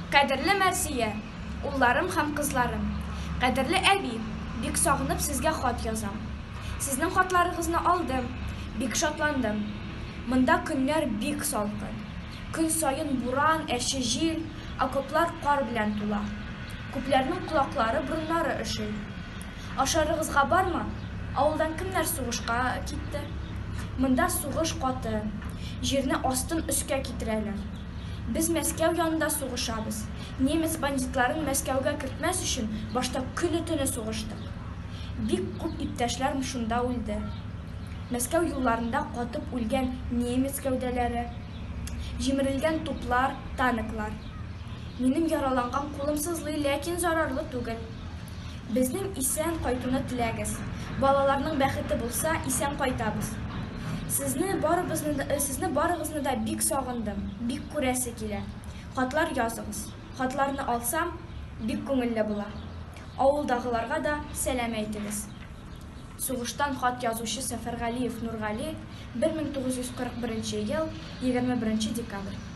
Кадерле Мәрзия, улларым һәм кызларым, кадерле әби, бик сагынып сезгә хат язам. Сезнең хатларыгызны алдым, бик шатландым. Монда көннәр бик салкын. Көн саен буран, әче җил, окоплар кар белән тула. Күпләрнең колаклары, борыннары өши. Ашарыгызга бармы? Авылдан кемнәр сугышка китте? Монда сугыш каты. Җирне астын өскә китерәләр. Без Мәскәү янында сугышабыз. Немец бандитларын Мәскәүгә кертмәс өчен башта көне-төне сугыштык. Бик күп иптәшләрем шунда үлде. Мәскәү юлларында катып үлгән немец гәүдәләре, җимерелгән туплар, танклар. Минем яраланган кулым сызлый, ләкин зарарлы түгел. Безнең исән кайтуны теләгез. Балаларның бәхете булса, исән кайтабыз. Сезне барыбызны да, сезне барыгызны да бик сагындым, бик күрәсе килә. Хатлар языгыз. Хатларны алсам, бик күңелле була. Авылдагыларга да сәлам әйтегез. Сугыштан хат язучы Сәфәргалиев Нургали, 1941 ел, 21 декабрь.